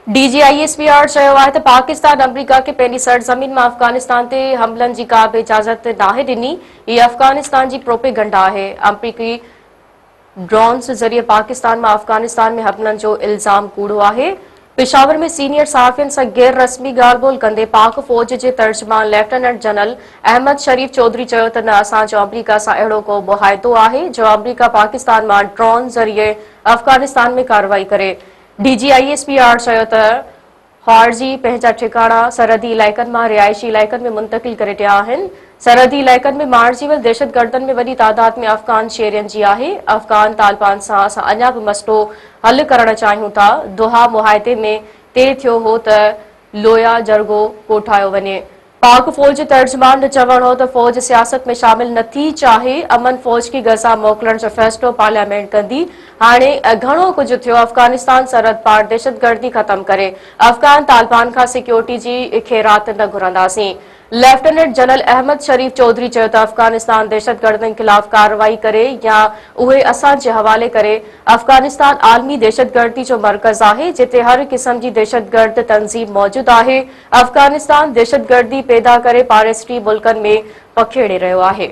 D G I S P R چيو آهي ته پاڪستان آمريڪا کي پنهنجي سرزمين مان افغانستان تي حملن جي ڪا به اجازت ناهي ڏني، هي افغانستان جي پروپيگنڊا آهي، آمريڪي ڊرونز ذريعي پاڪستان مان افغانستان ۾ حملن جو الزام ڪوڙو آهي. پشاور ۾ سينيئر صحافين سان غير رسمي ڳالهه ٻولهه ڪندي پاڪ فوج جي ترجمان ليفٽيننٽ جنرل احمد شريف چوڌري چيو ته نه اسان جو آمريڪا سان اهڙو ڪو معاهدو آهي جو آمريڪا پاڪستان مان ڊرون ذريعي افغانستان ۾ ڪارروائي ڪري. D G I S P R چيو ته خارجي پنهنجا ٺڪاڻا سرحدي علائقن مان رهائشي علائقن ۾ منتقل ڪري رهيا آهن، سرحدي علائقن ۾ مارجي ويل دهشتگردن ۾ وڏي تعداد ۾ افغان شهرين جي آهي، افغان طالبان سان اسان اڃا به مسئلو حل ڪرڻ چاهيون ٿا، دوحا معاهدي ۾ طئي ٿيو هو ته لويا جرڳو ڪوٺايو وڃي. پاڪ فوج جي ترجمان جو چوڻ هو ته فوج سياست ۾ شامل نه ٿي چاهي، امن فوج کي غزه موڪلڻ جو فيصلو پارليامينٽ ڪندي، هاڻي گهڻو ڪجهه ٿيو، افغانستان سرحد پار دهشتگردي ختم ڪري، افغان طالبان کان سيڪيورٽي جي خيرات نه گهرنداسين. ليفٽيننٽ جنرل احمد شريف چوڌري چيو ته افغانستان دهشتگردن خلاف ڪارروائي ڪري يا اهي اسان جي حوالي ڪري، افغانستان عالمي دهشتگردي جو مرڪز آهي، جتي هر قسم جي دهشتگرد تنظيم موجود آهي، افغانستان دهشتگردي پيدا ڪري پاڙيسري ملڪن ۾ پکيڙي رهيو آهي.